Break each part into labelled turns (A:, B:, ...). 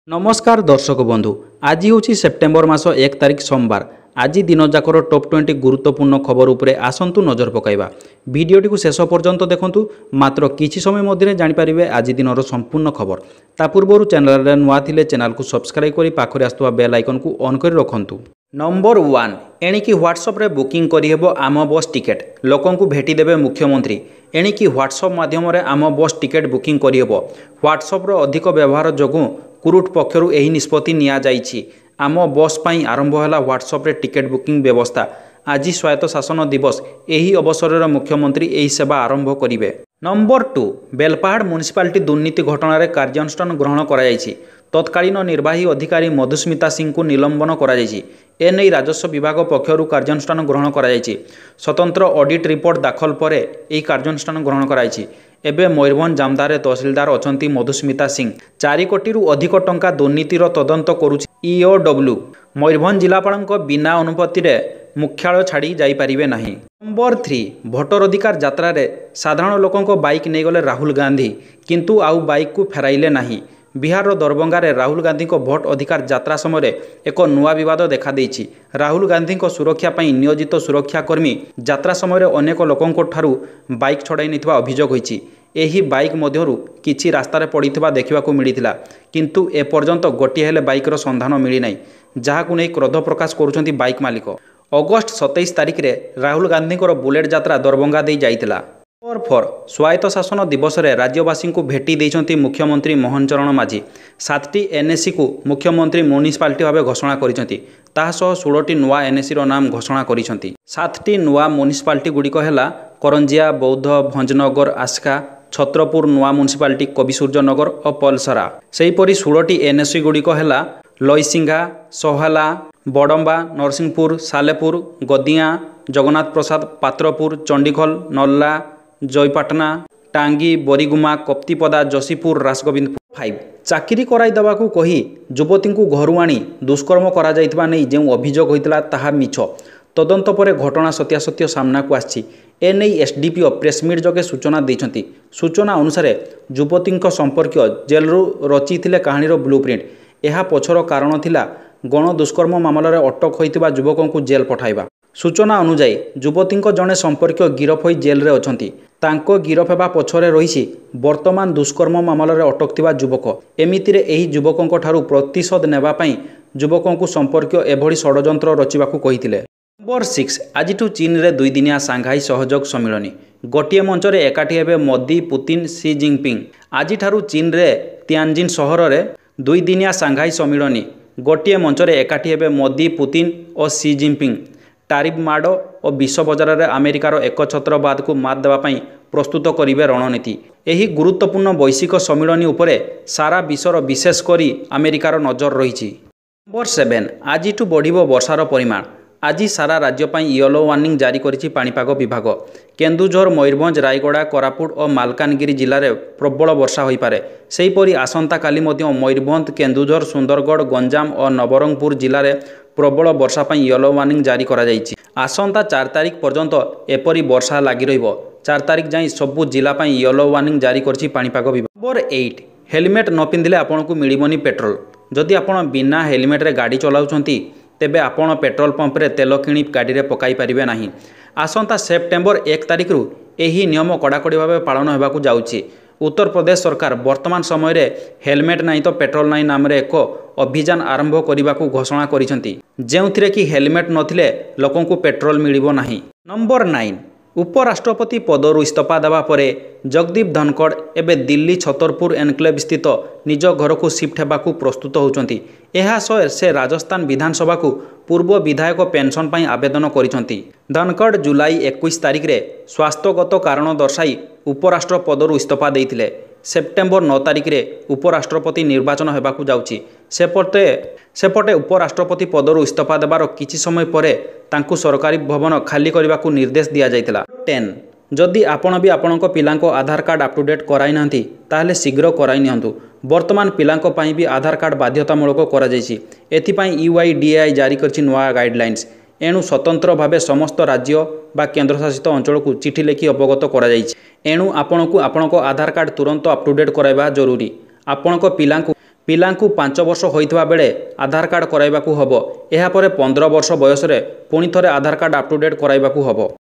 A: ନମସ୍କାର ଦର୍ଶକ ବନ୍ଧୁ, ଆଜି ହେଉଛି ସେପ୍ଟେମ୍ବର ମାସ 1 ତାରିଖ ସୋମବାର। ଆଜି ଦିନଯାକର ଟପ୍ 20 ଗୁରୁତ୍ୱପୂର୍ଣ୍ଣ ଖବର ଉପରେ ଆସନ୍ତୁ ନଜର ପକାଇବା। ଭିଡ଼ିଓଟିକୁ ଶେଷ ପର୍ଯ୍ୟନ୍ତ ଦେଖନ୍ତୁ, ମାତ୍ର କିଛି ସମୟ ମଧ୍ୟରେ ଜାଣିପାରିବେ ଆଜି ଦିନର ସମ୍ପୂର୍ଣ୍ଣ ଖବର। ତା ପୂର୍ବରୁ ଚ୍ୟାନେଲରେ ନୂଆ ଥିଲେ ଚ୍ୟାନେଲକୁ ସବସ୍କ୍ରାଇବ୍ କରି ପାଖରେ ଆସୁଥିବା ବେଲ୍ ଆଇକନ୍କୁ ଅନ୍ କରି ରଖନ୍ତୁ। ନମ୍ବର 1, ଏଣିକି ହ୍ୱାଟ୍ସଆପ୍ରେ ବୁକିଂ କରିହେବ ଆମ ବସ୍ ଟିକେଟ୍, ଲୋକଙ୍କୁ ଭେଟି ଦେବେ ମୁଖ୍ୟମନ୍ତ୍ରୀ। ଏଣିକି ହ୍ୱାଟ୍ସଆପ୍ ମାଧ୍ୟମରେ ଆମ ବସ୍ ଟିକେଟ୍ ବୁକିଂ କରିହେବ। ହ୍ୱାଟ୍ସଆପ୍ର ଅଧିକ ବ୍ୟବହାର ଯୋଗୁଁ କୁରୁଟ୍ ପକ୍ଷରୁ ଏହି ନିଷ୍ପତ୍ତି ନିଆଯାଇଛି। ଆମ ବସ୍ ପାଇଁ ଆରମ୍ଭ ହେଲା ହ୍ୱାଟ୍ସଆପ୍ରେ ଟିକେଟ୍ ବୁକିଂ ବ୍ୟବସ୍ଥା। ଆଜି ସ୍ୱାୟତ୍ତ ଶାସନ ଦିବସ, ଏହି ଅବସରରେ ମୁଖ୍ୟମନ୍ତ୍ରୀ ଏହି ସେବା ଆରମ୍ଭ କରିବେ। ନମ୍ବର 2, ବେଲପାହାଡ଼ ମ୍ୟୁନିସିପାଲିଟି ଦୁର୍ନୀତି ଘଟଣାରେ କାର୍ଯ୍ୟାନୁଷ୍ଠାନ ଗ୍ରହଣ କରାଯାଇଛି। ତତ୍କାଳୀନ ନିର୍ବାହୀ ଅଧିକାରୀ ମଧୁସ୍ମିତା ସିଂଙ୍କୁ ନିଲମ୍ବନ କରାଯାଇଛି। ଏନେଇ ରାଜସ୍ୱ ବିଭାଗ ପକ୍ଷରୁ କାର୍ଯ୍ୟାନୁଷ୍ଠାନ ଗ୍ରହଣ କରାଯାଇଛି। ସ୍ୱତନ୍ତ୍ର ଅଡିଟ୍ ରିପୋର୍ଟ ଦାଖଲ ପରେ ଏହି କାର୍ଯ୍ୟାନୁଷ୍ଠାନ ଗ୍ରହଣ କରାଯାଇଛି। ଏବେ ମୟୂରଭଞ୍ଜ ଜାମଦାରେ ତହସିଲଦାର ଅଛନ୍ତି ମଧୁସ୍ମିତା ସିଂ। 4 କୋଟିରୁ ଅଧିକ ଟଙ୍କା ଦୁର୍ନୀତିର ତଦନ୍ତ କରୁଛି ଇଓଡବ୍ଲ୍ୟୁ। ମୟୂରଭଞ୍ଜ ଜିଲ୍ଲାପାଳଙ୍କ ବିନା ଅନୁମତିରେ ମୁଖ୍ୟାଳୟ ଛାଡ଼ି ଯାଇପାରିବେ ନାହିଁ। ନମ୍ବର 3, ଭୋଟର ଅଧିକାର ଯାତ୍ରାରେ ସାଧାରଣ ଲୋକଙ୍କ ବାଇକ୍ ନେଇଗଲେ ରାହୁଲ ଗାନ୍ଧୀ, କିନ୍ତୁ ଆଉ ବାଇକ୍କୁ ଫେରାଇଲେ ନାହିଁ। ବିହାରର ଦରଭଙ୍ଗାରେ ରାହୁଲ ଗାନ୍ଧୀଙ୍କ ଭୋଟ ଅଧିକାର ଯାତ୍ରା ସମୟରେ ଏକ ନୂଆ ବିବାଦ ଦେଖାଦେଇଛି। ରାହୁଲ ଗାନ୍ଧୀଙ୍କ ସୁରକ୍ଷା ପାଇଁ ନିୟୋଜିତ ସୁରକ୍ଷାକର୍ମୀ ଯାତ୍ରା ସମୟରେ ଅନେକ ଲୋକଙ୍କଠାରୁ ବାଇକ୍ ଛଡ଼ାଇ ନେଇଥିବା ଅଭିଯୋଗ ହୋଇଛି। ଏହି ବାଇକ୍ ମଧ୍ୟରୁ କିଛି ରାସ୍ତାରେ ପଡ଼ିଥିବା ଦେଖିବାକୁ ମିଳିଥିଲା, କିନ୍ତୁ ଏପର୍ଯ୍ୟନ୍ତ ଗୋଟିଏ ହେଲେ ବାଇକ୍ର ସନ୍ଧାନ ମିଳିନାହିଁ, ଯାହାକୁ ନେଇ କ୍ରୋଧ ପ୍ରକାଶ କରୁଛନ୍ତି ବାଇକ୍ ମାଲିକ। ଅଗଷ୍ଟ 27 ତାରିଖରେ ରାହୁଲ ଗାନ୍ଧୀଙ୍କର ବୁଲେଟ୍ ଯାତ୍ରା ଦରଭଙ୍ଗା ଦେଇ ଯାଇଥିଲା। ନମ୍ବର 4, ସ୍ୱାୟତ୍ତ ଶାସନ ଦିବସରେ ରାଜ୍ୟବାସୀଙ୍କୁ ଭେଟି ଦେଇଛନ୍ତି ମୁଖ୍ୟମନ୍ତ୍ରୀ ମୋହନ ଚରଣ ମାଝୀ। 7ଟି ଏନ୍ଏସିକୁ ମୁଖ୍ୟମନ୍ତ୍ରୀ ମ୍ୟୁନିସିପାଲିଟି ଭାବେ ଘୋଷଣା କରିଛନ୍ତି। ତାହା ସହ 16ଟି ନୂଆ ଏନ୍ଏସିର ନାମ ଘୋଷଣା କରିଛନ୍ତି। 7ଟି ନୂଆ ମ୍ୟୁନିସିପାଲିଟି ଗୁଡ଼ିକ ହେଲା କରଞ୍ଜିଆ, ବୌଦ୍ଧ, ଭଞ୍ଜନଗର, ଆସ୍କା, ଛତ୍ରପୁର ନୂଆ ମ୍ୟୁନିସିପାଲିଟି, କବିସୂର୍ଯ୍ୟନଗର ଓ ପଲସରା। ସେହିପରି 16ଟି ଏନ୍ଏସି ଗୁଡ଼ିକ ହେଲା ଲଇସିଂହା, ସୋହଲା, ବଡ଼ମ୍ବା, ନରସିଂହପୁର, ସାଲେପୁର, ଗଦିଆଁ, ଜଗନ୍ନାଥ ପ୍ରସାଦ, ପାତ୍ରପୁର, ଚଣ୍ଡିଖୋଲ, ନର୍ଲା, ଜୟପାଟଣା, ଟାଙ୍ଗୀ, ବରିଗୁମା, କପ୍ତିପଦା, ଯଶୀପୁର, ରାସଗୋବିନ୍ଦପୁର। 5, ଚାକିରି କରାଇ ଦେବାକୁ କହି ଯୁବତୀଙ୍କୁ ଘରୁ ଆଣି ଦୁଷ୍କର୍ମ କରାଯାଇଥିବା ନେଇ ଯେଉଁ ଅଭିଯୋଗ ହୋଇଥିଲା ତାହା ମିଛ। ତଦନ୍ତ ପରେ ଘଟଣା ସତ୍ୟାସତ୍ୟ ସାମ୍ନାକୁ ଆସିଛି। ଏନେଇ ଏସ୍ଡିପିଓ ପ୍ରେସମିଟ୍ ଯୋଗେ ସୂଚନା ଦେଇଛନ୍ତି। ସୂଚନା ଅନୁସାରେ ଯୁବତୀଙ୍କ ସମ୍ପର୍କୀୟ ଜେଲରୁ ରଚିଥିଲେ କାହାଣୀର ବ୍ଲୁ ପ୍ରିଣ୍ଟ। ଏହା ପଛର କାରଣ ଥିଲା ଗଣଦୁଷ୍କର୍ମ ମାମଲାରେ ଅଟକ ହୋଇଥିବା ଯୁବକଙ୍କୁ ଜେଲ୍ ପଠାଇବା। ସୂଚନା ଅନୁଯାୟୀ ଯୁବତୀଙ୍କ ଜଣେ ସମ୍ପର୍କୀୟ ଗିରଫ ହୋଇ ଜେଲରେ ଅଛନ୍ତି। ତାଙ୍କ ଗିରଫ ହେବା ପଛରେ ରହିଛି ବର୍ତ୍ତମାନ ଦୁଷ୍କର୍ମ ମାମଲାରେ ଅଟକ ଥିବା ଯୁବକ। ଏମିତିରେ ଏହି ଯୁବକଙ୍କ ଠାରୁ ପ୍ରତିଶୋଧ ନେବା ପାଇଁ ଯୁବକଙ୍କୁ ସମ୍ପର୍କୀୟ ଏଭଳି ଷଡ଼ଯନ୍ତ୍ର ରଚିବାକୁ କହିଥିଲେ। ନମ୍ବର 6, ଆଜିଠୁ ଚୀନରେ 2 ଦିନିଆ ସାଂଘାଇ ସହଯୋଗ ସମ୍ମିଳନୀ। ଗୋଟିଏ ମଞ୍ଚରେ ଏକାଠି ହେବେ ମୋଦି, ପୁତିନ, ସି ଜିନପିଙ୍ଗ। ଆଜିଠାରୁ ଚୀନରେ ତିଆନଜିନ୍ ସହରରେ 2 ଦିନିଆ ସାଂଘାଇ ସମ୍ମିଳନୀ। ଗୋଟିଏ ମଞ୍ଚରେ ଏକାଠି ହେବେ ମୋଦି, ପୁତିନ ଓ ସି ଜିନପିଙ୍ଗ। ଟାରିଫ୍ ମାଡ଼ ଓ ବିଶ୍ୱ ବଜାରରେ ଆମେରିକାର ଏକଛତ୍ରବାଦକୁ ମାତ୍ ଦେବା ପାଇଁ ପ୍ରସ୍ତୁତ କରିବେ ରଣନୀତି। ଏହି ଗୁରୁତ୍ୱପୂର୍ଣ୍ଣ ବୈଶ୍ୱିକ ସମ୍ମିଳନୀ ଉପରେ ସାରା ବିଶ୍ୱର, ବିଶେଷ କରି ଆମେରିକାର ନଜର ରହିଛି। ନମ୍ବର 7, ଆଜିଠୁ ବଢ଼ିବ ବର୍ଷାର ପରିମାଣ। ଆଜି ସାରା ରାଜ୍ୟ ପାଇଁ ୟେଲୋ ୱାର୍ଣ୍ଣିଂ ଜାରି କରିଛି ପାଣିପାଗ ବିଭାଗ। କେନ୍ଦୁଝର, ମୟୂରଭଞ୍ଜ, ରାୟଗଡ଼ା, କୋରାପୁଟ ଓ ମାଲକାନଗିରି ଜିଲ୍ଲାରେ ପ୍ରବଳ ବର୍ଷା ହୋଇପାରେ। ସେହିପରି ଆସନ୍ତାକାଲି ମଧ୍ୟ ମୟୂରଭଞ୍ଜ, କେନ୍ଦୁଝର, ସୁନ୍ଦରଗଡ଼, ଗଞ୍ଜାମ ଓ ନବରଙ୍ଗପୁର ଜିଲ୍ଲାରେ ପ୍ରବଳ ବର୍ଷା ପାଇଁ ୟେଲୋ ୱାର୍ଣ୍ଣିଂ ଜାରି କରାଯାଇଛି। ଆସନ୍ତା 4 ତାରିଖ ପର୍ଯ୍ୟନ୍ତ ଏପରି ବର୍ଷା ଲାଗି ରହିବ। 4 ତାରିଖ ଯାଏଁ ସବୁ ଜିଲ୍ଲା ପାଇଁ ୟେଲୋ ୱାର୍ଣ୍ଣିଂ ଜାରି କରିଛି ପାଣିପାଗ ବିଭାଗ। ନମ୍ବର 8, ହେଲମେଟ୍ ନ ପିନ୍ଧିଲେ ଆପଣଙ୍କୁ ମିଳିବନି ପେଟ୍ରୋଲ। ଯଦି ଆପଣ ବିନା ହେଲମେଟ୍ରେ ଗାଡ଼ି ଚଲାଉଛନ୍ତି, ତେବେ ଆପଣ ପେଟ୍ରୋଲ ପମ୍ପରେ ତେଲ କିଣି ଗାଡ଼ିରେ ପକାଇ ପାରିବେ ନାହିଁ। ଆସନ୍ତା ସେପ୍ଟେମ୍ବର 1 ତାରିଖରୁ ଏହି ନିୟମ କଡ଼ାକଡ଼ି ଭାବେ ପାଳନ ହେବାକୁ ଯାଉଛି। ଉତ୍ତରପ୍ରଦେଶ ସରକାର ବର୍ତ୍ତମାନ ସମୟରେ ହେଲମେଟ୍ ନାହିଁ ତ ପେଟ୍ରୋଲ ନାହିଁ ନାମରେ ଏକ ଅଭିଯାନ ଆରମ୍ଭ କରିବାକୁ ଘୋଷଣା କରିଛନ୍ତି, ଯେଉଁଥିରେ କି ହେଲମେଟ୍ ନଥିଲେ ଲୋକଙ୍କୁ ପେଟ୍ରୋଲ ମିଳିବ ନାହିଁ। ନମ୍ବର 9, ଉପରାଷ୍ଟ୍ରପତି ପଦରୁ ଇସ୍ତଫା ଦେବା ପରେ ଜଗଦୀପ ଧନଖଡ଼ ଏବେ ଦିଲ୍ଲୀ ଛତରପୁର ଏନକ୍ଲେଭ୍ ସ୍ଥିତ ନିଜ ଘରକୁ ସିଫ୍ଟ ହେବାକୁ ପ୍ରସ୍ତୁତ ହେଉଛନ୍ତି। ଏହା ସହ ସେ ରାଜସ୍ଥାନ ବିଧାନସଭାକୁ ପୂର୍ବ ବିଧାୟକ ପେନ୍ସନ୍ ପାଇଁ ଆବେଦନ କରିଛନ୍ତି। ଧନଖଡ଼ ଜୁଲାଇ 21 ତାରିଖରେ ସ୍ୱାସ୍ଥ୍ୟଗତ କାରଣ ଦର୍ଶାଇ ଉପରାଷ୍ଟ୍ର ପଦରୁ ଇସ୍ତଫା ଦେଇଥିଲେ। ସେପ୍ଟେମ୍ବର 9 ତାରିଖରେ ଉପରାଷ୍ଟ୍ରପତି ନିର୍ବାଚନ ହେବାକୁ ଯାଉଛି। ସେପଟେ ଉପରାଷ୍ଟ୍ରପତି ପଦରୁ ଇସ୍ତଫା ଦେବାର କିଛି ସମୟ ପରେ ତାଙ୍କୁ ସରକାରୀ ଭବନ ଖାଲି କରିବାକୁ ନିର୍ଦ୍ଦେଶ ଦିଆଯାଇଥିଲା। 10, ଯଦି ଆପଣ ବି ଆପଣଙ୍କ ପିଲାଙ୍କ ଆଧାର କାର୍ଡ଼ ଅପ୍ ଟୁ ଡେଟ୍ କରାଇନାହାନ୍ତି, ତାହେଲେ ଶୀଘ୍ର କରାଇ ନିଅନ୍ତୁ। ବର୍ତ୍ତମାନ ପିଲାଙ୍କ ପାଇଁ ବି ଆଧାର କାର୍ଡ଼ ବାଧ୍ୟତାମୂଳକ କରାଯାଇଛି। ଏଥିପାଇଁ ୟୁଆଇଡିଏଆଇ ଜାରି କରିଛି ନୂଆ ଗାଇଡ଼ଲାଇନ୍ସ। ଏଣୁ ସ୍ୱତନ୍ତ୍ର ଭାବେ ସମସ୍ତ ରାଜ୍ୟ ବା କେନ୍ଦ୍ରଶାସିତ ଅଞ୍ଚଳକୁ ଚିଠି ଲେଖି ଅବଗତ କରାଯାଇଛି। ଏଣୁ ଆପଣଙ୍କୁ ଆପଣଙ୍କ ଆଧାର କାର୍ଡ଼ ତୁରନ୍ତ ଅପ୍ ଟୁ ଡେଟ୍ କରାଇବା ଜରୁରୀ। ଆପଣଙ୍କ ପିଲାଙ୍କୁ ପିଲାଙ୍କୁ 5 ବର୍ଷ ହୋଇଥିବା ବେଳେ ଆଧାର କାର୍ଡ଼ କରାଇବାକୁ ହେବ। ଏହାପରେ 15 ବର୍ଷ ବୟସରେ ପୁଣି ଥରେ Aadhaar card up to date କରାଇବାକୁ ହେବ।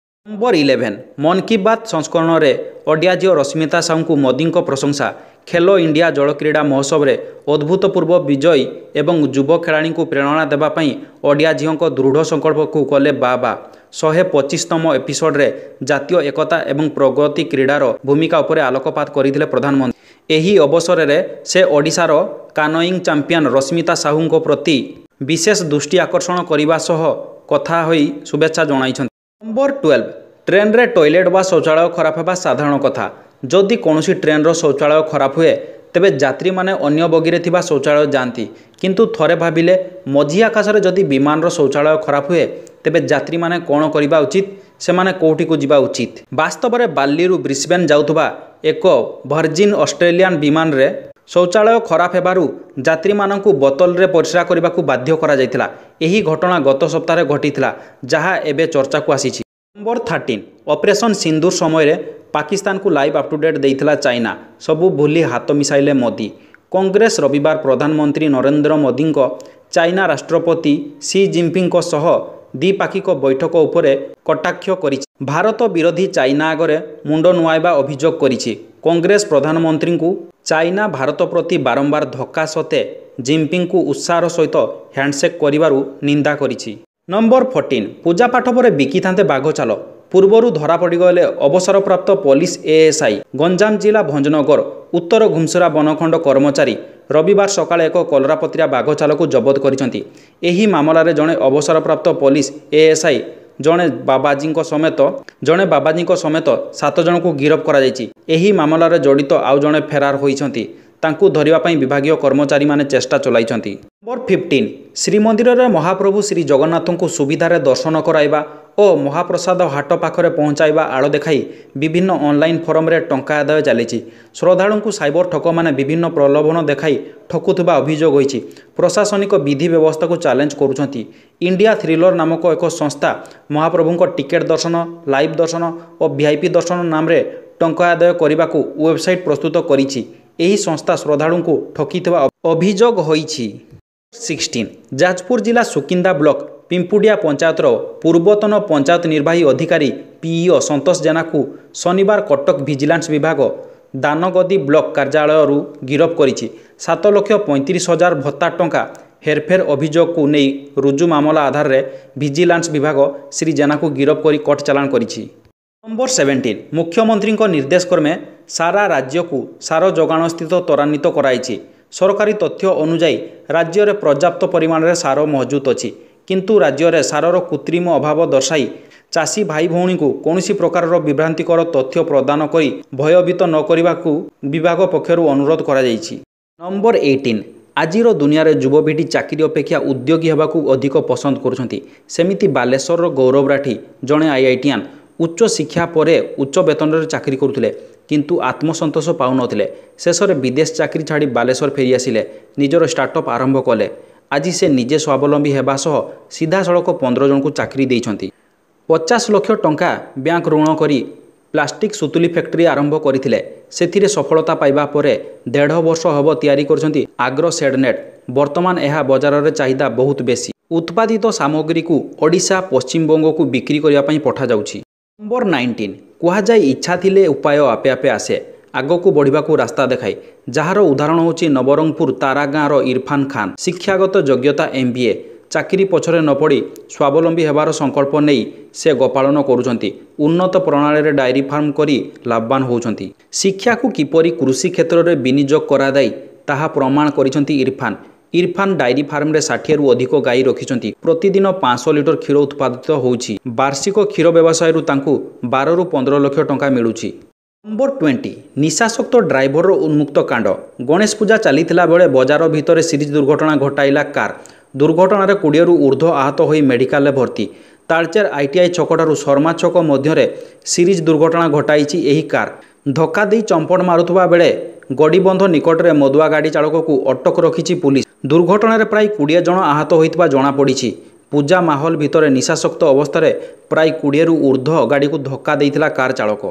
A: ନମ୍ବର 11, ମନ୍ କି ବାତ୍ ସଂସ୍କରଣରେ ଓଡ଼ିଆ ଝିଅ ରଶ୍ମିତା ସାହୁଙ୍କୁ ମୋଦିଙ୍କ ପ୍ରଶଂସା। ଖେଲୋ ଇଣ୍ଡିଆ ଜଳକ୍ରୀଡ଼ା ମହୋତ୍ସବରେ ଅଦ୍ଭୁତପୂର୍ବ ବିଜୟୀ ଏବଂ ଯୁବ ଖେଳାଳିଙ୍କୁ ପ୍ରେରଣା ଦେବା ପାଇଁ ଓଡ଼ିଆ ଝିଅଙ୍କ ଦୃଢ଼ ସଂକଳ୍ପକୁ କଲେ ବାଃ ବାଃ। 125ତମ ଏପିସୋଡରେ ଜାତୀୟ ଏକତା ଏବଂ ପ୍ରଗତି କ୍ରୀଡ଼ାର ଭୂମିକା ଉପରେ ଆଲୋକପାତ କରିଥିଲେ ପ୍ରଧାନମନ୍ତ୍ରୀ। ଏହି ଅବସରରେ ସେ ଓଡ଼ିଶାର କାନୋଇଂ ଚାମ୍ପିୟନ ରଶ୍ମିତା ସାହୁଙ୍କ ପ୍ରତି ବିଶେଷ ଦୃଷ୍ଟି ଆକର୍ଷଣ କରିବା ସହ କଥା ହୋଇ ଶୁଭେଚ୍ଛା ଜଣାଇଛନ୍ତି। ନମ୍ବର 12, ଟ୍ରେନ୍ରେ ଟଏଲେଟ୍ ବା ଶୌଚାଳୟ ଖରାପ ହେବା ସାଧାରଣ କଥା। ଯଦି କୌଣସି ଟ୍ରେନ୍ର ଶୌଚାଳୟ ଖରାପ ହୁଏ, ତେବେ ଯାତ୍ରୀମାନେ ଅନ୍ୟ ବଗିରେ ଥିବା ଶୌଚାଳୟ ଯାଆନ୍ତି। କିନ୍ତୁ ଥରେ ଭାବିଲେ, ମଝି ଆକାଶରେ ଯଦି ବିମାନର ଶୌଚାଳୟ ଖରାପ ହୁଏ, ତେବେ ଯାତ୍ରୀମାନେ କ'ଣ କରିବା ଉଚିତ? ସେମାନେ କେଉଁଠିକୁ ଯିବା ଉଚିତ? ବାସ୍ତବରେ ବାଲିରୁ ବ୍ରିସବେନ୍ ଯାଉଥିବା ଏକ ଭର୍ଜିନ୍ ଅଷ୍ଟ୍ରେଲିଆନ୍ ବିମାନରେ ଶୌଚାଳୟ ଖରାପ ହେବାରୁ ଯାତ୍ରୀମାନଙ୍କୁ ବୋତଲରେ ପରିସ୍ରା କରିବାକୁ ବାଧ୍ୟ କରାଯାଇଥିଲା। ଏହି ଘଟଣା ଗତ ସପ୍ତାହରେ ଘଟିଥିଲା, ଯାହା ଏବେ ଚର୍ଚ୍ଚାକୁ ଆସିଛି। ନମ୍ବର 13, ଅପରେସନ୍ ସିନ୍ଦୁର ସମୟରେ ପାକିସ୍ତାନକୁ ଲାଇଭ୍ ଅପ୍ ଟୁ ଡେଟ୍ ଦେଇଥିଲା ଚାଇନା, ସବୁ ଭୁଲି ହାତ ମିଶାଇଲେ ମୋଦି। କଂଗ୍ରେସ ରବିବାର ପ୍ରଧାନମନ୍ତ୍ରୀ ନରେନ୍ଦ୍ର ମୋଦିଙ୍କ ଚାଇନା ରାଷ୍ଟ୍ରପତି ସି ଜିନପିଙ୍ଗଙ୍କ ସହ ଦ୍ୱିପାକ୍ଷିକ ବୈଠକ ଉପରେ କଟାକ୍ଷ କରିଛି। ଭାରତ ବିରୋଧୀ ଚାଇନା ଆଗରେ ମୁଣ୍ଡ ନୁଆଁଇବା ଅଭିଯୋଗ କରିଛି। କଂଗ୍ରେସ ପ୍ରଧାନମନ୍ତ୍ରୀଙ୍କୁ ଚାଇନା ଭାରତ ପ୍ରତି ବାରମ୍ବାର ଧକ୍କା ସତ୍ତ୍ୱେ ଜିନପିଙ୍ଗଙ୍କୁ ଉତ୍ସାହର ସହିତ ହ୍ୟାଣ୍ଡସେକ୍ କରିବାରୁ ନିନ୍ଦା କରିଛି। ନମ୍ବର 14, ପୂଜାପାଠ ପରେ ବିକିଥାନ୍ତେ ବାଘ ଛାଲ, ପୂର୍ବରୁ ଧରାପଡ଼ିଗଲେ ଅବସରପ୍ରାପ୍ତ ପୋଲିସ ଏଏସ୍ଆଇ। ଗଞ୍ଜାମ ଜିଲ୍ଲା ଭଞ୍ଜନଗର ଉତ୍ତର ଘୁମସୁରା ବନଖଣ୍ଡ କର୍ମଚାରୀ ରବିବାର ସକାଳେ ଏକ କଲରାପତ୍ରିଆ ବାଘ ଛାଲକୁ ଜବତ କରିଛନ୍ତି। ଏହି ମାମଲାରେ ଜଣେ ଅବସରପ୍ରାପ୍ତ ପୋଲିସ ଏଏସ୍ଆଇ, ଜଣେ ବାବାଜୀଙ୍କ ସମେତ 7 ଜଣଙ୍କୁ ଗିରଫ କରାଯାଇଛି। ଏହି ମାମଲାରେ ଜଡ଼ିତ ଆଉ ଜଣେ ଫେରାର ହୋଇଛନ୍ତି। ତାଙ୍କୁ ଧରିବା ପାଇଁ ବିଭାଗୀୟ କର୍ମଚାରୀମାନେ ଚେଷ୍ଟା ଚଳାଇଛନ୍ତି। ନମ୍ବର 15, ଶ୍ରୀମନ୍ଦିରରେ ମହାପ୍ରଭୁ ଶ୍ରୀ ଜଗନ୍ନାଥଙ୍କୁ ସୁବିଧାରେ ଦର୍ଶନ କରାଇବା ଓ ମହାପ୍ରସାଦ ହାଟ ପାଖରେ ପହଞ୍ଚାଇବା ଆଳ ଦେଖାଇ ବିଭିନ୍ନ ଅନଲାଇନ୍ ଫୋରମରେ ଟଙ୍କା ଆଦାୟ ଚାଲିଛି। ଶ୍ରଦ୍ଧାଳୁଙ୍କୁ ସାଇବର ଠକମାନେ ବିଭିନ୍ନ ପ୍ରଲୋଭନ ଦେଖାଇ ଠକୁଥିବା ଅଭିଯୋଗ ହୋଇଛି। ପ୍ରଶାସନିକ ବିଧି ବ୍ୟବସ୍ଥାକୁ ଚ୍ୟାଲେଞ୍ଜ କରୁଛନ୍ତି। ଇଣ୍ଡିଆ ଥ୍ରିଲର ନାମକ ଏକ ସଂସ୍ଥା ମହାପ୍ରଭୁଙ୍କ ଟିକେଟ୍ ଦର୍ଶନ, ଲାଇଭ୍ ଦର୍ଶନ ଓ ଭିଆଇପି ଦର୍ଶନ ନାମରେ ଟଙ୍କା ଆଦାୟ କରିବାକୁ ୱେବସାଇଟ୍ ପ୍ରସ୍ତୁତ କରିଛି। ଏହି ସଂସ୍ଥା ଶ୍ରଦ୍ଧାଳୁଙ୍କୁ ଠକିଥିବା ଅଭିଯୋଗ ହୋଇଛି। 16, ଯାଜପୁର ଜିଲ୍ଲା ସୁକିନ୍ଦା ବ୍ଲକ ପିମ୍ପୁଡ଼ିଆ ପଞ୍ଚାୟତର ପୂର୍ବତନ ପଞ୍ଚାୟତ ନିର୍ବାହୀ ଅଧିକାରୀ ପିଇଓ ସନ୍ତୋଷ ଜେନାକୁ ଶନିବାର କଟକ ଭିଜିଲାନ୍ସ ବିଭାଗ ଦାନଗଦି ବ୍ଲକ କାର୍ଯ୍ୟାଳୟରୁ ଗିରଫ କରିଛି। 7,35,000 ଭତ୍ତା ଟଙ୍କା ହେରଫେର ଅଭିଯୋଗକୁ ନେଇ ରୁଜୁ ମାମଲା ଆଧାରରେ ଭିଜିଲାନ୍ସ ବିଭାଗ ଶ୍ରୀ ଜେନାକୁ ଗିରଫ କରି କୋର୍ଟ ଚାଲାଣ କରିଛି। ନମ୍ବର 17, ମୁଖ୍ୟମନ୍ତ୍ରୀଙ୍କ ନିର୍ଦ୍ଦେଶ କ୍ରମେ ସାରା ରାଜ୍ୟକୁ ସାର ଯୋଗାଣ ସ୍ଥିତି ତ୍ୱରାନ୍ୱିତ କରାଯାଇଛି। ସରକାରୀ ତଥ୍ୟ ଅନୁଯାୟୀ ରାଜ୍ୟରେ ପର୍ଯ୍ୟାପ୍ତ ପରିମାଣରେ ସାର ମହଜୁଦ ଅଛି। କିନ୍ତୁ ରାଜ୍ୟରେ ସାରର କୃତ୍ରିମ ଅଭାବ ଦର୍ଶାଇ ଚାଷୀ ଭାଇ ଭଉଣୀଙ୍କୁ କୌଣସି ପ୍ରକାରର ବିଭ୍ରାନ୍ତିକର ତଥ୍ୟ ପ୍ରଦାନ କରି ଭୟଭୀତ ନ କରିବାକୁ ବିଭାଗ ପକ୍ଷରୁ ଅନୁରୋଧ କରାଯାଇଛି। ନମ୍ବର 18, ଆଜିର ଦୁନିଆରେ ଯୁବପିଢ଼ି ଚାକିରି ଅପେକ୍ଷା ଉଦ୍ୟୋଗୀ ହେବାକୁ ଅଧିକ ପସନ୍ଦ କରୁଛନ୍ତି। ସେମିତି ବାଲେଶ୍ୱରର ଗୌରବ ରାଠୀ ଜଣେ ଆଇଆଇଟିଆନ୍। ଉଚ୍ଚ ଶିକ୍ଷା ପରେ ଉଚ୍ଚ ବେତନରେ ଚାକିରି କରୁଥିଲେ, କିନ୍ତୁ ଆତ୍ମସନ୍ତୋଷ ପାଉନଥିଲେ। ଶେଷରେ ବିଦେଶ ଚାକିରି ଛାଡ଼ି ବାଲେଶ୍ୱର ଫେରିଆସିଲେ, ନିଜର ଷ୍ଟାର୍ଟଅପ୍ ଆରମ୍ଭ କଲେ। ଆଜି ସେ ନିଜେ ସ୍ୱାବଲମ୍ବୀ ହେବା ସହ ସିଧାସଳଖ 15 ଜଣଙ୍କୁ ଚାକିରି ଦେଇଛନ୍ତି। 50 ଲକ୍ଷ ଟଙ୍କା ବ୍ୟାଙ୍କ ଋଣ କରି ପ୍ଲାଷ୍ଟିକ୍ ସୁତୁଲି ଫ୍ୟାକ୍ଟ୍ରି ଆରମ୍ଭ କରିଥିଲେ। ସେଥିରେ ସଫଳତା ପାଇବା ପରେ ଦେଢ଼ ବର୍ଷ ହେବ ତିଆରି କରିଛନ୍ତି ଆଗ୍ରୋ ସେଡନେଟ୍। ବର୍ତ୍ତମାନ ଏହା ବଜାରରେ ଚାହିଦା ବହୁତ ବେଶୀ। ଉତ୍ପାଦିତ ସାମଗ୍ରୀକୁ ଓଡ଼ିଶା, ପଶ୍ଚିମବଙ୍ଗକୁ ବିକ୍ରି କରିବା ପାଇଁ ପଠାଯାଉଛି। ନମ୍ବର 19, କୁହାଯାଏ ଇଚ୍ଛା ଥିଲେ ଉପାୟ ଆପେ ଆପେ ଆସେ, ଆଗକୁ ବଢ଼ିବାକୁ ରାସ୍ତା ଦେଖାଏ। ଯାହାର ଉଦାହରଣ ହେଉଛି ନବରଙ୍ଗପୁର ତାରା ଗାଁର ଇରଫାନ ଖାନ୍। ଶିକ୍ଷାଗତ ଯୋଗ୍ୟତା ଏମ୍ବିଏ। ଚାକିରି ପଛରେ ନ ପଡ଼ି ସ୍ୱାବଲମ୍ବୀ ହେବାର ସଂକଳ୍ପ ନେଇ ସେ ଗୋପାଳନ କରୁଛନ୍ତି। ଉନ୍ନତ ପ୍ରଣାଳୀରେ ଡାଏରୀ ଫାର୍ମ କରି ଲାଭବାନ ହେଉଛନ୍ତି। ଶିକ୍ଷାକୁ କିପରି କୃଷି କ୍ଷେତ୍ରରେ ବିନିଯୋଗ କରାଯାଏ, ତାହା ପ୍ରମାଣ କରିଛନ୍ତି ଇରଫାନ। ଇରଫାନ ଡାଏରୀ ଫାର୍ମରେ 60ରୁ ଅଧିକ ଗାଈ ରଖିଛନ୍ତି। ପ୍ରତିଦିନ 500 ଲିଟର କ୍ଷୀର ଉତ୍ପାଦିତ ହେଉଛି। ବାର୍ଷିକ କ୍ଷୀର ବ୍ୟବସାୟରୁ ତାଙ୍କୁ 12ରୁ 15 ଲକ୍ଷ ଟଙ୍କା ମିଳୁଛି। ନମ୍ବର 20, ନିଶାସକ୍ତ ଡ୍ରାଇଭରର ଉନ୍ମୁକ୍ତ କାଣ୍ଡ। ଗଣେଶ ପୂଜା ଚାଲିଥିଲା ବେଳେ ବଜାର ଭିତରେ ସିରିଜ୍ ଦୁର୍ଘଟଣା ଘଟାଇଲା କାର୍। ଦୁର୍ଘଟଣାରେ 20ରୁ ଉର୍ଦ୍ଧ୍ୱ ଆହତ ହୋଇ ମେଡିକାଲରେ ଭର୍ତ୍ତି। ତାଳଚେର ଆଇଟିଆଇ ଛକଠାରୁ ଶର୍ମା ଛକ ମଧ୍ୟରେ ସିରିଜ୍ ଦୁର୍ଘଟଣା ଘଟାଇଛି ଏହି କାର୍। ଧକ୍କା ଦେଇ ଚମ୍ପଟ ମାରୁଥିବା ବେଳେ ଗଡ଼ିବନ୍ଧ ନିକଟରେ ମଦୁଆ ଗାଡ଼ି ଚାଳକକୁ ଅଟକ ରଖିଛି ପୁଲିସ। ଦୁର୍ଘଟଣାରେ ପ୍ରାୟ 20 ଜଣ ଆହତ ହୋଇଥିବା ଜଣାପଡ଼ିଛି। ପୂଜା ମାହୋଲ ଭିତରେ ନିଶାସକ୍ତ ଅବସ୍ଥାରେ ପ୍ରାୟ 20ରୁ ଉର୍ଦ୍ଧ୍ୱ ଗାଡ଼ିକୁ ଧକ୍କା ଦେଇଥିଲା କାର୍ ଚାଳକ।